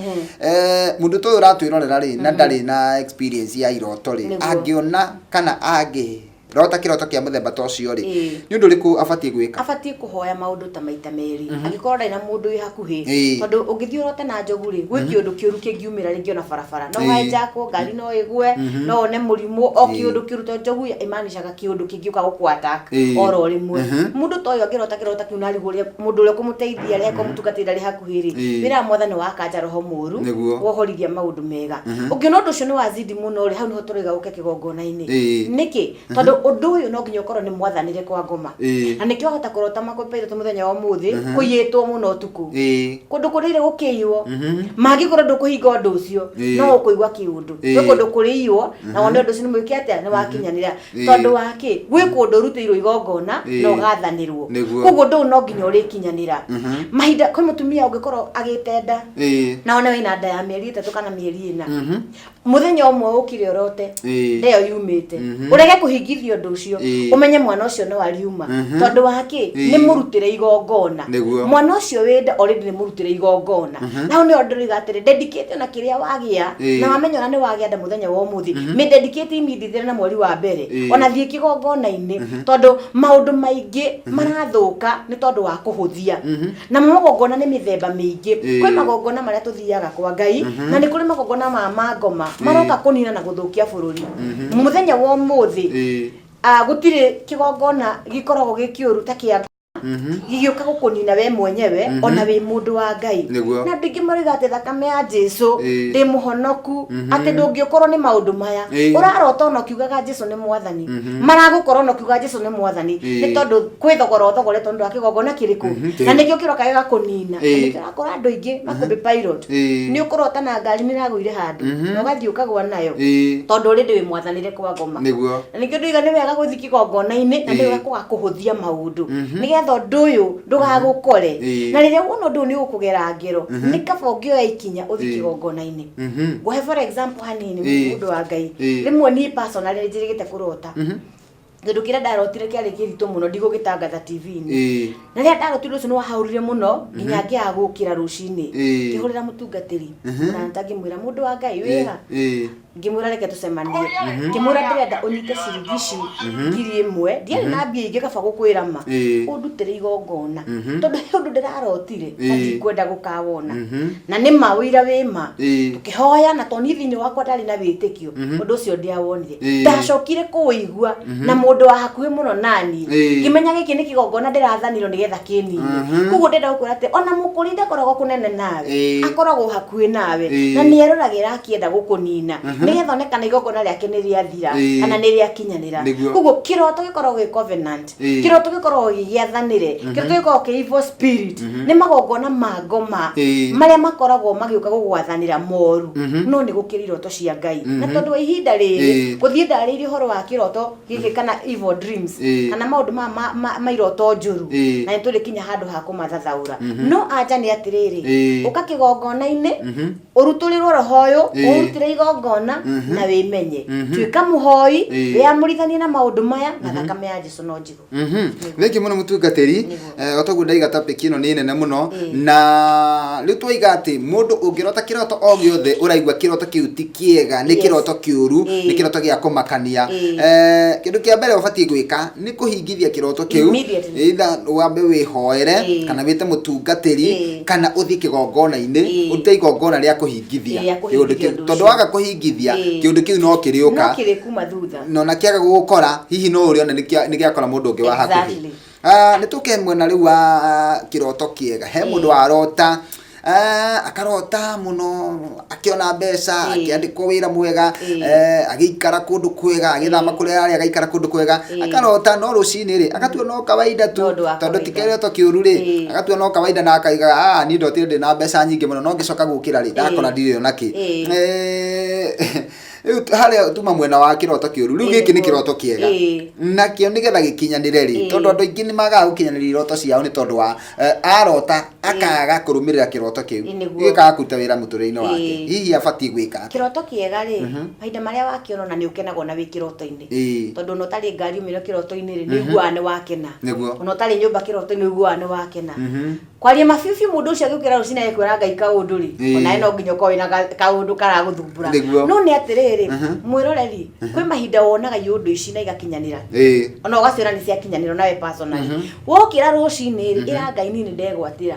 Mũndũ ta ũyũ ũratwĩrorera rĩ, na ndarĩ na experience ya iroto rĩ, angĩona kana angĩrota kĩroto kĩa mũthemba ta ũcio rĩ, nĩ ũndũ ũrĩkũ abatiĩ gwĩka? Abatiĩ kũhoya maũndũ ta maita merĩ, angĩkorwo ndarĩ na mũndũ wĩ hakuhĩ, tondũ ũngĩthiĩ ũrote na njogu rĩ, gwĩ kĩũndũ kĩũru kĩngiumĩra rĩngĩ ona barabara, no ũhaĩnjakwo, ngari no ĩgwe, no wone mũrimũ, o kĩũndũ kĩũru, tondũ njogu ĩmanicaga kĩũndũ kĩngĩũka gũkũ attack oro rĩmwe. Mũndũ ta ũyũ angĩrota kĩroto kĩu na arigwo ũrĩa mũndũ ũrĩa ũkũmũteithia arĩ hakuhĩ mũtungatĩri arĩ hakuhĩ rĩ, wĩra wa mwathani wakanja roho mũru, wohorithia maũndũ mega. Ũngĩona ũndũ ũcio nĩ wazidi mũno rĩ, hau nĩho tũroiga ũke kĩgongona-inĩ. Nĩkĩ? Tondũ ũndũ ũyũ no nginya ũkorwo nĩ mwathanĩre kwa ngoma. Na nĩkĩo wahota kũrota makũpeirwo mũthenya wa ũmũthĩ, kũiyĩtwo mũno ũtukũ. Kũndũ kũrĩire gũkĩiywo, mangĩkorwo ndũkũhinga ũndũ ũcio, no ũkũigua kĩũndũ. Gwĩ kũndũ kũrĩiywo, na wone ũndũ ũcio nĩ mwĩke atĩa, nĩ wakinyanĩra. Tondũ wa kĩ? Gwĩ kũndũ ũrutĩirwo igongona na ũgathanĩrwo. Koguo ũndũ ũyũ no nginya ũrĩkinyanĩra. Mahinda kwĩ mũtumia ũngĩkorwo agĩte nda, na one wĩna nda ya mĩeri 3 kana mĩeri 4. Mũthenya ũmwe ũkire ũrote nda ĩyo yumĩte, ũrege kũhingithia ũndũ ũcio, ũmenye mwana ũcio no ariuma. Tondũ wa kĩ? Nĩ mũrutĩre igongona. Mwana ũcio wĩ nda already nĩ mũrutĩre igongona. Na hau nĩho ndĩroiga atĩrĩ, dedicate ona kĩrĩa wagĩa, na wamenya ona nĩ wagĩa nda mũthenya wa ũmũthĩ, mĩ dedicate immediately na mweri wa mbere, ona thiĩ kĩgongona-inĩ, tondũ maũndũ maingĩ marathũka nĩ tondũ wa kũhũthia. Namo magongona nĩ mĩthemba mĩingĩ. Kwĩ magongona marĩa tũthiaga kwa Ngai, na nĩ kũrĩ magongona ma mangoma maroka kũnina na gũthũkia bũrũri. Mũthenya wa ũmũthĩ, gũtirĩ kĩgongona gĩkoragwo gĩ kĩũru ta kĩa gĩgĩũka gũkũnina we mwenyewe, ona wĩ mũndũ wa Ngai. Na andũ aingĩ maroiga atĩ thakame ya Jesu, ndĩ mũhonoku, atĩ ndũngĩũkorwo nĩ maũndũ maya. Ũrarota ona ũkiugaga Jesu nĩ mwathani. Maragũkora ona ũkiuga Jesu nĩ mwathani. Nĩ tondũ kwĩ thogora ũthogoretwo nĩ ũndũ wa kĩgongona kĩrĩkũ. Na nĩkĩo kĩroka gĩgakũnina. Na nĩkĩo ũrakora andũ aingĩ makũmbĩ pilot. Nĩ ũkũrota na ngari nĩ ĩragũire handũ, na ũgathiĩ ũkagũa nayo. Tondũ already wĩ mwathanĩre kwa ngoma. Na nĩkĩo ndĩroiga nĩ wega gũthiĩ kĩgongona-inĩ, na nĩ wega kũhũthia maũndũ, nĩgetha ũndũ ũyũ ndũgagũkore. Na rĩrĩa wona ũndũ ũyũ nĩ ũgũkũgera ngero, nĩ kaba ũngĩoya ikinya ũthiĩ kĩgongona-inĩ. Ngũhe for example hanini, mũndũ wa Ngai. Rĩmwe niĩ personally nĩ njĩrĩgĩte kũrota. Kĩndũ kĩrĩa ndarotire kĩarĩ kĩritũ mũno, ndigũgĩtangatha TV-inĩ. Na rĩrĩa ndarotire ũcio nĩ wahaũrire mũno, nginya ngĩaga gũkĩra rũcinĩ. Ngĩhũrĩra mũtungatĩri, mũrata ngĩmwĩra, mũndũ wa Ngai, wĩ ha? Ngĩmwĩra reke tũcemanie. Ngĩmwĩra ndĩrenda ũnyite ciringi ici 1000, ndiarĩ na mbia ingĩ kaba gũkwĩra ma, ũndutĩre igongona, tondũ he ũndũ ndĩrarotire na ndikwenda gũkawona. Na nĩ ma ũira wĩ ma, tũkĩhoya na tondũ niĩ thĩinĩ wakwa ndarĩ na wĩtĩkio, ũndũ ũcio ndiawonire. Ndacokire kũũigua na mũndũ wa hakuhĩ mũno naniĩ, ngĩmenya gĩkĩ nĩ kĩgongona ndĩrathanirwo nĩgetha kĩnine. Koguo ndĩrenda gũkwĩra atĩ ona mũkũri ndakoragwo kũnene nawe, akoragwo hakuhĩ nawe, na nĩ eroragĩra akĩenda gũkũnina, nĩgetha one kana igongona rĩake nĩ rĩathira kana nĩ rĩakinyanĩra. Koguo kĩroto gĩkoragwo gĩ covenant, kĩroto gĩkoragwo gĩgĩathanĩre, kĩroto gĩkoragwo kĩ evil spirit, nĩ magongona ma ngoma marĩa makoragwo magĩũka gũgwathanĩra moru, no nĩ gũkĩrĩ iroto cia Ngai. Na tondũ wa ihinda rĩrĩ, ngũthiĩ ndarĩirie ũhoro wa kĩroto gĩkĩ kana evil dreams, kana maũndũ ma iroto njũru, na nĩ tũrĩkinya handũ ha kũmathathaũra. No anja nĩ atĩrĩrĩ, ũka kĩgongona-inĩ, ũrutũrĩrwo roho ũyũ, ũrutĩre igongona na wĩmenye. Tuĩka mũhoi, wĩamũrithanie na maũndũ maya, na thakame ya Jesu no njigũ. Thengiũ mũno mũtungatĩri. O toguo ndaiga topic ĩno nĩ nene mũno, na rĩu twaiga atĩ mũndũ ũngĩrota kĩroto o gĩothe ũraigua kĩroto kĩu ti kĩega, nĩ kĩroto kĩũru, nĩ kĩroto gĩa kũmakania, kĩndũ kĩa mbere ũbatiĩ gwĩka nĩ kũhingithia kĩroto kĩu. Immediately. Either wambe wĩhoere, kana wĩte mũtungatĩri, kana ũthiĩ kĩgongona-inĩ, ũrute igongona rĩa kũhingithia Rĩa kĩũndũ kũhingithia kĩu. ũndũ Tondũ ũcio. waga kũhingithia Gũgũteithia. Kĩũndũ kĩu no No kĩrĩũka. Kĩrĩ kuma thutha. Na ona kĩaga gũgũkora, hihi no ũrĩone nĩ gĩakora mũndũ ũngĩ wa hakuhĩ. Ah, nĩ tũke mwena rĩu wa kĩroto kĩega. He mũndũ warota, akarota mũno akĩona mbeca, akĩandĩkwo wĩra mwega, agĩikara kũndũ kwega, agĩthama kũrĩa arĩ agaikara kũndũ kwega. Akarota, no rũcinĩ rĩ, agatua no kawaida tu. No ũndũ wa Tondũ ti kawaida. kĩroto kĩũru rĩ, agatua no kawaida na akaiga, "Ah, niĩ ndotire ndĩ na mbeca nyingĩ mũno, no ngĩcoka gũkĩra rĩ, ndakora ndirĩ ona kĩ." Rĩu harĩa tuma mwena wa kĩroto kĩũru, rĩu gĩkĩ nĩ kĩroto kĩega. Nakĩo nĩgetha gĩkinyanĩre rĩ, tondũ andũ aingĩ nĩ magaga gũkinyanĩria iroto ciao nĩ tondũ wa arota akaga kũrũmĩrĩra kĩroto kĩu. Gĩkaga kũruta wĩra mũtũrĩre-inĩ wake. Hihi abatiĩ gwĩka atĩa? Kĩroto kĩega rĩ, mahinda marĩa wakĩona ona nĩ ũkenaga ona wĩ kĩroto-inĩ. Tondũ ona ũtarĩ ngari umĩre kĩroto-inĩ rĩ, nĩ ũiguaga nĩ wakena. Ona ũtarĩ nyũmba kĩroto-inĩ ũiguaga nĩ wakena. Kwaria ma biũ biũ, mũndũ ũcio agĩũkĩra rũcinĩ agĩkwĩra Ngai kaũndũ rĩ, onawe no nginya ũkorwo wĩna kaũndũ karagũthumbũra. No nĩ atĩrĩrĩ, mwĩroreri, kwĩ mahinda wonaga iũndũ ici na igakinyanĩra. Ona ũgaciona nĩ ciakinyanĩra nawe personally. Wokĩra rũcinĩ rĩ, ĩra Ngai, "Niĩ nĩ ndegwatĩra."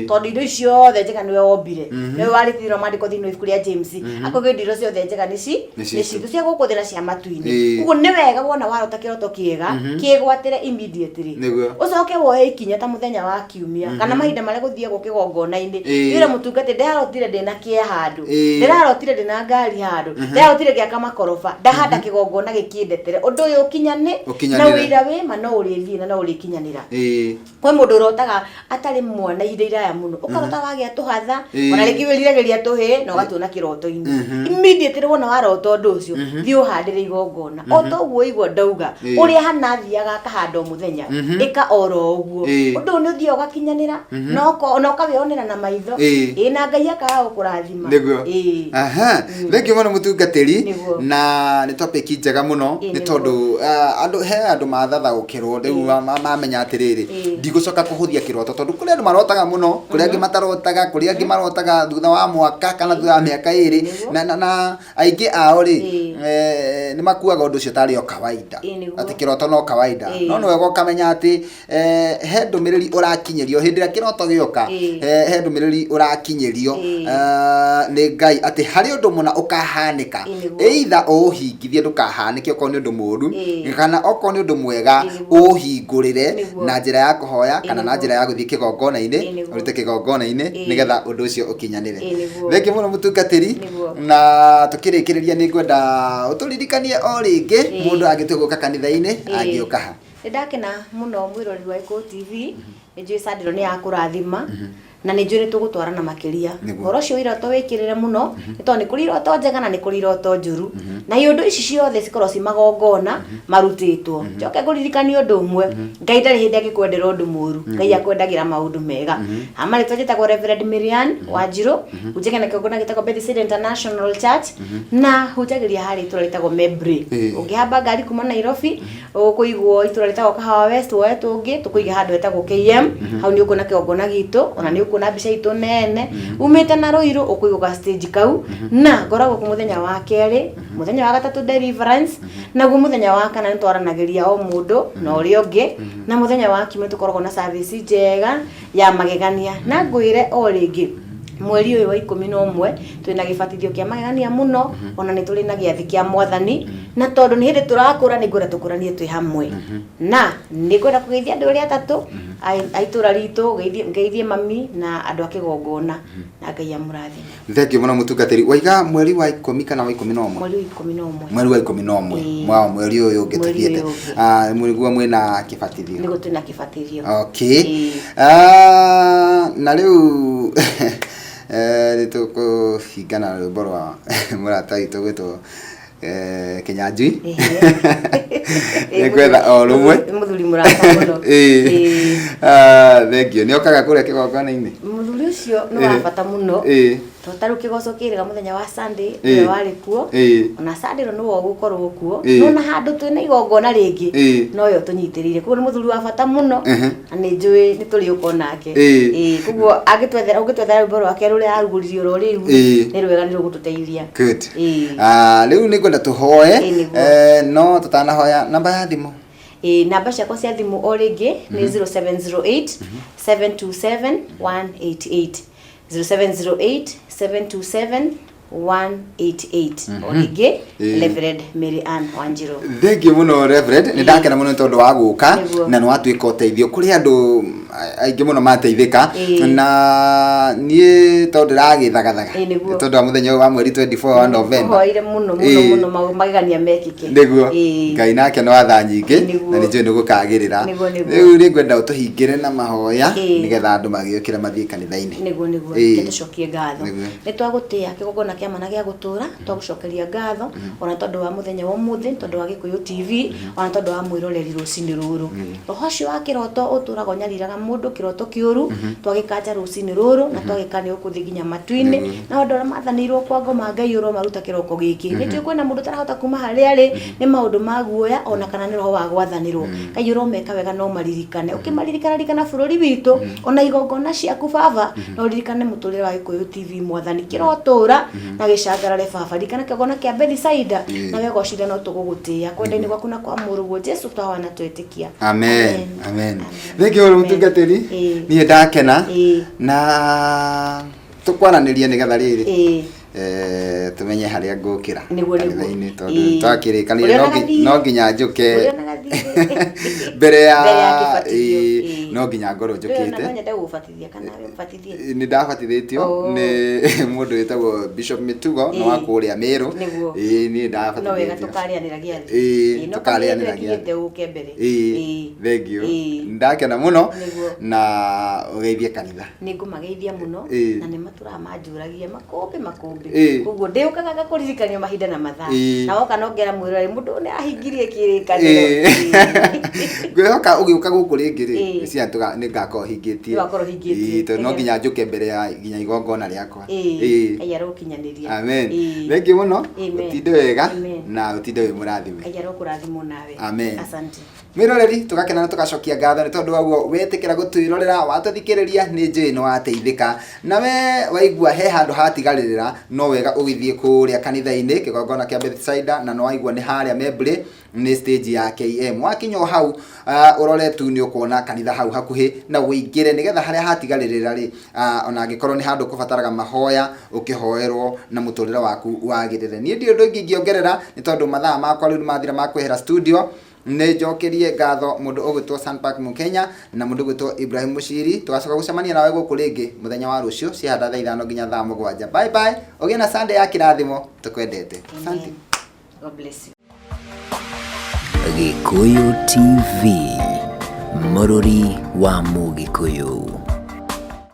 Tondũ indo ici ciothe njega nĩwe wombire. Nĩwe warĩtirwo maandĩko thĩinĩ wa ibuku rĩa James. Akauga indo iria ciothe njega nĩ ci Nĩ nĩ citũ. citũ, cia gũkũ thĩ na cia matu-inĩ. Koguo nĩ wega wona warota kĩroto kĩega, kĩgwatĩre immediately. Ũcoke woe ikinya ta mũthenya wa kiumia kana mahinda marĩa gũthiagwo kĩgongona-inĩ. Wĩre mũtungati, "Ndĩrarotire ndĩna kĩa handũ, ndĩrarotire ndĩna ngari handũ, ndĩrarotire ngĩaka makoroba, ndahanda kĩgongona gĩkĩndetere ũndũ ũyũ ũkinyane." Na Ũkinyanĩre. ũira wĩma no ũrĩthiĩ na no ũrĩkinyanĩra. Kwĩ mũndũ ũrotaga atarĩ mwana ihinda iraya mũno, ũkarota wagĩa tũhatha, ona rĩngĩ wĩriragĩria tũhĩĩ na ũgatuona kĩroto-inĩ. Immediately wona warota ũndũ ũcio, thiĩ ũhandĩre igongona o ta ũguo igua ndauga. Ũrĩa Hana athiaga akahanda o mũthenya, ĩka oro ũguo. Ũndũ ũyũ nĩ ũthiaga ũgakinyanĩra na ũkawĩonera na maitho. Ĩĩ, na Ngai akaga gũkũrathima. Aha, thengiũ mũno, mũtungatĩri. Na nĩ topic njega mũno, nĩ tondũ andũ, he andũ mathathaũkĩrwo rĩu mamenya atĩrĩrĩ, ndigũcoka kũhũthia kĩroto, tondũ kũrĩ andũ marotaga mũno, kũrĩ angĩ matarotaga, kũrĩ angĩ marotaga thutha wa mwaka kana thutha wa mĩaka 2. Na aingĩ ao rĩ, nĩ makuaga ũndũ ũcio tarĩ o kawaida, atĩ kĩroto no kawaida. No nĩ wega ũkamenya atĩ he ndũmĩrĩri ũrakinyĩrio hĩndĩ ĩrĩa kĩroto gĩoka. He ndũmĩrĩri ũrakinyĩrio nĩ Ngai atĩ harĩ ũndũ mũna ũkahanĩka. Either ũũhingithie ndũkahanĩke okorwo nĩ ũndũ mũũru, kana okorwo nĩ ũndũ mwega, ũũhingũrĩre na njĩra ya kũhoya kana na njĩra ya gũthiĩ kĩgongona-inĩ, ũrute kĩgongona-inĩ nĩgetha ũndũ ũcio ũkinyanĩre. Thengiũ mũno, mũtungatĩri. Na tũkĩrĩkĩrĩria, nĩ ngwenda ũtũririkanie o rĩngĩ, mũndũ angĩtua gũka kanitha-inĩ, angĩũka ha? Nĩ ndakena mũno, mwĩroreri wa Gĩkũyũ TV. Nĩ njũĩ Sandĩro nĩ yakũrathima na nĩ njũĩ nĩ tũgũtwarana makĩria. Ũhoro ũcio wa iroto wĩkĩrĩre mũno, nĩ tondũ nĩ kũrĩ iroto njega na nĩ kũrĩ iroto njũru, na iũndũ ici ciothe cikoragwo ci magongona marutĩtwo. Njoke ngũririkanie ũndũ ũmwe: Ngai ndarĩ hĩndĩ angĩkwendera ũndũ mũru. Ngai akwendagĩra maũndũ mega. Ha marĩtwa njĩtagwo Reverend Miriam Wanjirũ, hunjagia na kĩgongona gĩtagwo Bethesda International Church, na hunjagĩria harĩa itũra rĩtagwo Membley. Ũngĩhamba ngari kuma Nairobi, ũkũigwo itũra rĩtagwo Kahawa West, woe tũngĩ tũkũige handũ hetagwo KM. Hau nĩ ũkuona kĩgongona gitũ, ona nĩ ũkuona mbica itũ nene. Umĩte na Rũirũ, ũkũigwo ga stage kau. Na ngoragwo kuo mũthenya wa kerĩ, mũthenya wa gatatũ deliverance, naguo mũthenya wa kana nĩ twaranagĩria o mũndũ na ũrĩa ũngĩ, na mũthenya wa kiumia tũkoragwo na service njega ya magegania. Na ngwĩre o rĩngĩ, mweri ũyũ wa 11 twĩna gĩbatithio kĩa magegania mũno, ona nĩ tũrĩ na gĩathĩ kĩa Mwathani. Na tondũ nĩ hĩndĩ tũrakũra, nĩ ngwenda tũkũranie twĩ hamwe, na nĩ ngwenda kũgeithia andũ arĩa atatũ a itũra ritũ, ngeithie mami na andũ a kĩgongona, na Ngai amũrathime. Thengiũ mũno, mũtungatĩri. Waiga mweri wa 10 kana wa 11? Mweri wa 11. Mweri wa 11. Mwa mweri ũyũ ũngĩ Mweri tũthiĩte. ũyũ ũngĩ. Ah, nĩguo mwĩna kĩbatithio? Nĩguo twĩna kĩbatithio. Okay. Ah, na rĩu nĩ tũkũhingana na rwĩmbo rwa mũrata witũ gwĩtwo Kĩnyanjui. Nĩngwetha o rũmwe. Nĩ mũthuri mũrata mũno. Ah, thengiũ. Nĩ okaga kũrĩa kĩgongona-inĩ? Mũthuri ũcio nĩ wa bata mũno, tondũ ta rĩu kĩgoco kĩrĩga mũthenya wa Sunday, nĩwe warĩ kuo. Ona Sunday ĩno nĩwe ũgũkorwo kuo. No na handũ twĩna igongona rĩngĩ, nowe ũtũnyitĩrĩire. Koguo nĩ mũthuri wa bata mũno, na nĩ njũĩ nĩ tũrĩũka onake. Koguo angĩtwethera, ũngĩtwethera rwĩmbo rwake rũrĩa arugũririe oro rĩu, nĩ rwega, nĩ rũgũtũteithia. Good. Ah, rĩu nĩ ngwenda tũhoe. Nĩguo. No tũtanahoya, namba ya thimũ? Ĩĩ, namba ciakwa cia thimũ o rĩngĩ nĩ 0708 727 188, 0708 727 188. O rĩngĩ, Reverend Mary Ann Wanjiru. Thengiũ mũno, Reverend, nĩ ndakena mũno nĩ tondũ wa gũka. Na nĩ watuĩka ũteithio kũrĩ andũ aingĩ mũno mateithĩka. Na niĩ tondũ ndĩragĩthagathaga tondũ wa mũthenya ũyũ wa mweri 24 wa November. Hoire mũno mũno mũno maũndũ magegania mekĩke. Nĩguo. Ngai nake no atha nyingĩ na nĩ njũĩ nĩ gũkagĩrĩra. Rĩu nĩ ngwenda ũtũhingĩre na mahoya nĩgetha andũ magĩũkĩra mathiĩ kanitha-inĩ. Nĩguo. Reke tũcokie ngatho. Nĩ twagũtĩa kĩgongona kĩa mana gĩa gũtũra, twagũcokeria ngatho ona tondũ wa mũthenya wa ũmũthĩ, tondũ wa Gĩkũyũ TV, ona tondũ wa mwĩroreri rũcinĩ rũrũ. Roho ũcio wa kĩroto ũtũraga ũnyariraga mũndũ, kĩroto kĩũru, twagĩkanja rũcinĩ rũrũ na twagĩkania gũkũ thĩ nginya matu-inĩ. Na andũ arĩa mathanĩirwo kwa ngoma, Ngai ũromaruta kĩroko gĩkĩ. Nĩ njũĩ kwĩna mũndũ ũtarahota kuma harĩa arĩ nĩ maũndũ ma guoya ona kana nĩ roho wa gwathanĩrwo. Ngai ũromeka wega no maririkane. Ũkĩmaririkana, ririkana bũrũri witũ ona igongona ciaku, Baba, na ũririkane mũtũrĩre wa Gĩkũyũ TV. Mwathani, kĩrotũra na gĩcangarare. Baba, ririkana kĩgongona kĩa Bethisaida na wegocire. No tũgũgũtĩĩa kwenda-inĩ gwaku na kwa mũrũguo Jesu twahoya na twetĩkia. Amen, amen. Thengiũ mũno, mũtungatĩri. Niĩ ndakena na tũkwaranĩrie nĩgetha rĩrĩ tũmenye harĩa ngũkĩra kanitha-inĩ, tondũ twakĩrĩkanire Ũrĩonaga thiirĩ. no nginya njũke Ũrĩonaga thiirĩ. mbere ya Mbere ya kĩbatithio. No nginya ngorwo Ndũĩ ona njũkĩte. no nyende gũgũbatithia kana we ũbatithie? Nĩ ndabatithĩtio nĩ mũndũ wĩtagwo Bishop Mĩtugo na wa kũrĩa Mĩrũ. Ĩĩ, niĩ No wega ndabatithĩtio. tũkarĩanĩra gĩathĩ. Ĩĩ, No tũkarĩanĩra kamĩtĩ gĩathĩ. ĩkinyĩte ũke mbere. Thengiũ, ndakena mũno. Na ũgeithie kanitha. Nĩ ngũmageithia mũno. Na nĩ matũraga manjũragia makũmbĩ makũmbĩ. Koguo ndĩũkaga ngakũririkania mahinda na mathaa. Na woka nongera mwĩrore mũndũ ũyũ nĩ ahingirie kĩrĩkanĩro. Ngwĩhoka ũgĩũka gũkũ rĩngĩ rĩ, ngwĩciria nĩ ngakorwo hingĩtie. Nĩũgakorwo ũhingĩtie. Ĩĩ, tondũ no nginya njũke mbere ya nginya igongona rĩakwa. Ngai arokinyanĩria. Amen. Thengiũ mũno. Amen. Ũtinde wega. Amen. Na ũtinde wĩ mũrathime. Ngai arokũrathimwo nawe. Amen. Asante. Mwĩroreri, tũgakena na tũgacokia ngatho nĩ tondũ wa guo wetĩkĩra gũtwĩrorera, watũthikĩrĩria. Nĩ njũĩ nĩ wateithĩka. Na we waigua he handũ hatigarĩrĩra, no wega ũgĩthiĩ kũrĩa kanitha-inĩ kĩgongona kĩa Bethsaida, na nĩ waigua nĩ harĩa Membley, nĩ stage ya KM. Wakinya o hau, ũrore tu nĩ ũkuona kanitha hau hakuhĩ na ũingĩre nĩgetha harĩa hatigarĩrĩra rĩ, ona angĩkorwo nĩ handũ kũbataraga mahoya, ũkĩhoerwo na mũtũrĩre waku wagĩrĩre. Niĩ ndirĩ ũndũ ũngĩ ingĩongerera nĩ tondũ mathaa makwa rĩu nĩ mathira ma kwehera studio. Nĩ njokerie ngatho mũndũ ũgwĩtwo Sanpark Mũkenya na mũndũ ũgwĩtwo Ibrahim Mũciri. Tũgacoka gũcemania nawe gũkũ rĩngĩ mũthenya wa rũciũ ciahanda thaa 5 nginya thaa 7. Bye bye, ũgĩe na Sunday ya kĩrathimo, tũkwendete. Asante. Amen. God bless you. Gĩkũyũ TV, mũrũri wa Mũgĩkũyũ.